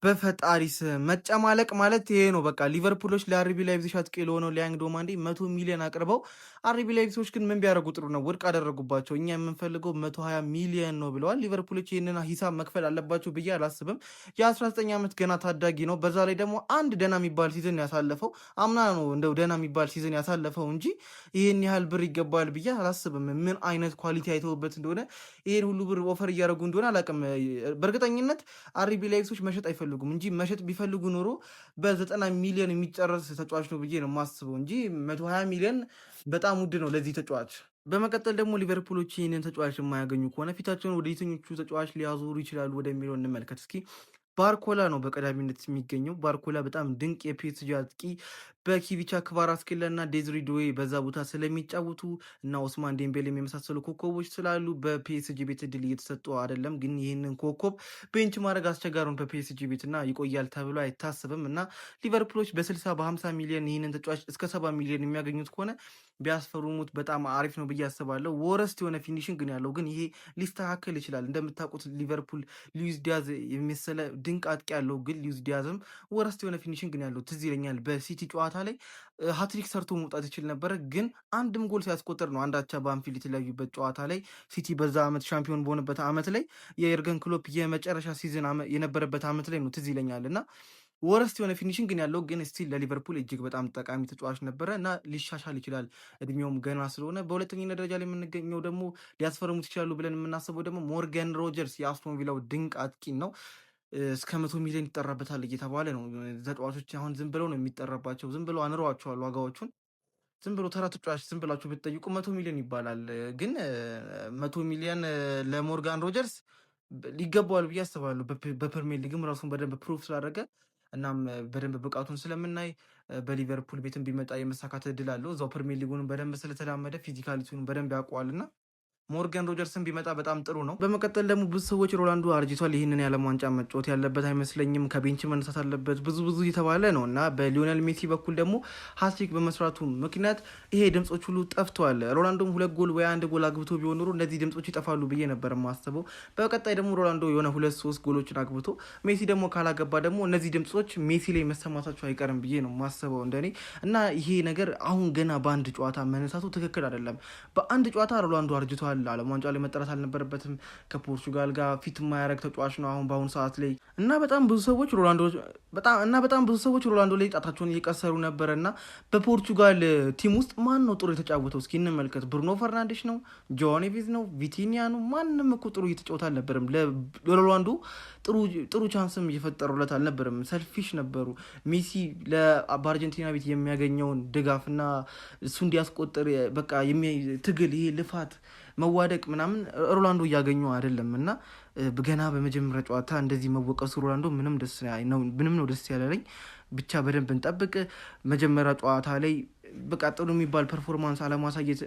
በፈጣሪ ስም መጨማለቅ ማለት ይሄ ነው። በቃ ሊቨርፑሎች ለአርቢ ላይፕዚግ አጥቂ ለሆነው ሊያንግ ዲዮማንዴ 100 ሚሊዮን አቅርበው አርቢ ላይፕዚጎች ግን ምን ቢያደርጉ ጥሩ ነው? ውድቅ አደረጉባቸው። እኛ የምንፈልገው 120 ሚሊዮን ነው ብለዋል። ሊቨርፑሎች ይህንን ሂሳብ መክፈል አለባቸው ብዬ አላስብም። የ19 ዓመት ገና ታዳጊ ነው። በዛ ላይ ደግሞ አንድ ደህና የሚባል season ያሳለፈው አምና ነው። እንደው ደህና የሚባል season ያሳለፈው እንጂ ይህን ያህል ብር ይገባል ብዬ አላስብም። ምን አይነት quality አይተውበት እንደሆነ ይህን ሁሉ ብር offer እያደረጉ እንደሆነ አላውቅም። በእርግጠኝነት አርቢ ላይፕዚጎች መሸጥ አይፈልጉም እንጂ መሸጥ ቢፈልጉ ኖሮ በ90 ሚሊዮን የሚጨረስ ተጫዋች ነው ብዬ ነው የማስበው እንጂ 120 ሚሊዮን በጣም ውድ ነው ለዚህ ተጫዋች። በመቀጠል ደግሞ ሊቨርፑሎች ይህንን ተጫዋች የማያገኙ ከሆነ ፊታቸውን ወደ የትኞቹ ተጫዋች ሊያዞሩ ይችላሉ ወደሚለው እንመልከት እስኪ። ባርኮላ ነው በቀዳሚነት የሚገኘው። ባርኮላ በጣም ድንቅ የፒኤስጂ አጥቂ በኪቪቻ ክቫራትስኬሊያ እና ዴዝሪ ዱዌ በዛ ቦታ ስለሚጫወቱ እና ኦስማን ዴምቤሌም የመሳሰሉ ኮከቦች ስላሉ በፒኤስጂ ቤት እድል እየተሰጡ አይደለም። ግን ይህንን ኮከብ bench ማድረግ አስቸጋሪ ነው በፒኤስጂ ቤት እና ይቆያል ተብሎ አይታሰብም እና ሊቨርፑሎች በ60 በ50 ሚሊዮን ይህንን ተጫዋች እስከ 70 ሚሊዮን የሚያገኙት ከሆነ ቢያስፈርሙት በጣም አሪፍ ነው ብዬ አስባለሁ። Worst የሆነ finishing ግን ያለው ግን ይሄ ሊስተካከል ይችላል። እንደምታውቁት ሊቨርፑል ሉዊስ ዲያዝ የመሰለ ድንቅ አጥቂ ያለው ግን ሉዊስ ዲያዝም worst የሆነ finishing ግን ያለው ትዝ ይለኛል። በሲቲ ጨዋታ ላይ ሀትሪክ ሰርቶ መውጣት ይችል ነበረ፣ ግን አንድም ጎል ሳያስቆጥር ነው አንድ አቻ በአንፊልድ የተለያዩበት ጨዋታ ላይ። ሲቲ በዛ ዓመት ሻምፒዮን በሆነበት ዓመት ላይ የየርገን ክሎፕ የመጨረሻ season የነበረበት ዓመት ላይ ነው ትዝ ይለኛል። እና worst የሆነ finishing ግን ያለው ግን still ለሊቨርፑል እጅግ በጣም ጠቃሚ ተጫዋች ነበረ እና ሊሻሻል ይችላል እድሜውም ገና ስለሆነ። በሁለተኝነት ደረጃ ላይ የምንገኘው ደግሞ ሊያስፈርሙት ይችላሉ ብለን የምናስበው ደግሞ ሞርገን ሮጀርስ የአስቶን ቪላው ድንቅ አጥቂ ነው። እስከ 100 ሚሊዮን ይጠራበታል እየተባለ ነው። ተጫዋቾች አሁን ዝም ብለው ነው የሚጠራባቸው። ዝም ብለው አንረዋቸዋል ዋጋዎቹን። ዝም ብሎ ተራ ተጫዋች ዝም ብላችሁ ብትጠይቁ 100 ሚሊዮን ይባላል። ግን 100 ሚሊዮን ለሞርጋን ሮጀርስ ሊገባዋል ብዬ አስባለሁ። በፕሪሚየር ሊግም ራሱን በደንብ prove ስላደረገ እናም በደንብ ብቃቱን ስለምናይ በሊቨርፑል ቤትም ቢመጣ የመሳካት እድል አለው። እዛው ፕሪሚየር ሊጉንም በደንብ ስለተላመደ physicality ውን በደንብ ያውቀዋል እና ሞርጋን ሮጀርስን ቢመጣ በጣም ጥሩ ነው። በመቀጠል ደግሞ ብዙ ሰዎች ሮናልዶ አርጅቷል፣ ይህንን የዓለም ዋንጫ መጫወት ያለበት አይመስለኝም፣ ከ bench መነሳት አለበት ብዙ ብዙ እየተባለ ነው እና በሊዮኔል ሜሲ በኩል ደግሞ ሀትሪክ በመስራቱ ምክንያት ይሄ ድምፆች ሁሉ ጠፍተዋል። ሮናልዶም ሁለት ጎል ወይ አንድ ጎል አግብቶ ቢሆን ኖሮ እነዚህ ድምፆች ይጠፋሉ ብዬ ነበር የማስበው። በቀጣይ ደግሞ ሮናልዶ የሆነ ሁለት ሶስት ጎሎችን አግብቶ ሜሲ ደግሞ ካላገባ ደግሞ እነዚህ ድምፆች ሜሲ ላይ መሰማታቸው አይቀርም ብዬ ነው የማስበው እንደኔ። እና ይሄ ነገር አሁን ገና በአንድ ጨዋታ መነሳቱ ትክክል አይደለም። በአንድ ጨዋታ ሮናልዶ አርጅቷል፣ ዓለም ዋንጫ ላይ መጠራት አልነበረበትም። ከፖርቹጋል ጋር fit የማያደርግ ተጫዋች ነው አሁን በአሁኑ ሰዓት ላይ እና በጣም ብዙ ሰዎች ሮናልዶ ላይ ጣታቸውን እየቀሰሩ ነበረ። እና በፖርቹጋል team ውስጥ ማን ነው ጥሩ የተጫወተው? እስኪ እንመልከት። ብሩኖ ፈርናንዴሽ ነው፣ ጆዋ ኔቬዝ ነው፣ ቪቲኒያ ነው። ማንም እኮ ጥሩ እየተጫወተ አልነበረም። ለሮናልዶ ጥሩ chance ም እየፈጠሩለት አልነበረም። Selfish ነበሩ። ሜሲ በአርጀንቲና ቤት የሚያገኘውን ድጋፍና እሱ እንዲያስቆጥር በቃ ትግል፣ ይሄ ልፋት፣ መዋደቅ ምናምን ሮናልዶ እያገኙ አይደለም። እና ገና በመጀመሪያ ጨዋታ እንደዚህ መወቀሱ ሮናልዶ ምንም ነው ደስ ያላለኝ። ብቻ በደንብ እንጠብቅ። መጀመሪያ ጨዋታ ላይ በቃ ጥሩ የሚባል performance አለማሳየት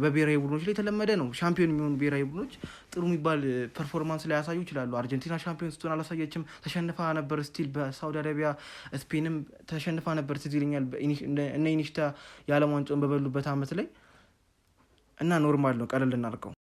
በብሔራዊ ቡድኖች ላይ የተለመደ ነው። ሻምፒዮን የሚሆኑ ብሔራዊ ቡድኖች ጥሩ የሚባል performance ላያሳዩ ይችላሉ። አርጀንቲና ሻምፒዮን ስትሆን አላሳየችም፣ ተሸንፋ ነበር still በሳውዲ አረቢያ። ስፔንም ተሸንፋ ነበር፣ ትዝ ይለኛል እነ ኢኒሽታ የዓለም ዋንጫውን በበሉበት አመት ላይ። እና normal ነው፣ ቀለል እናድርገው።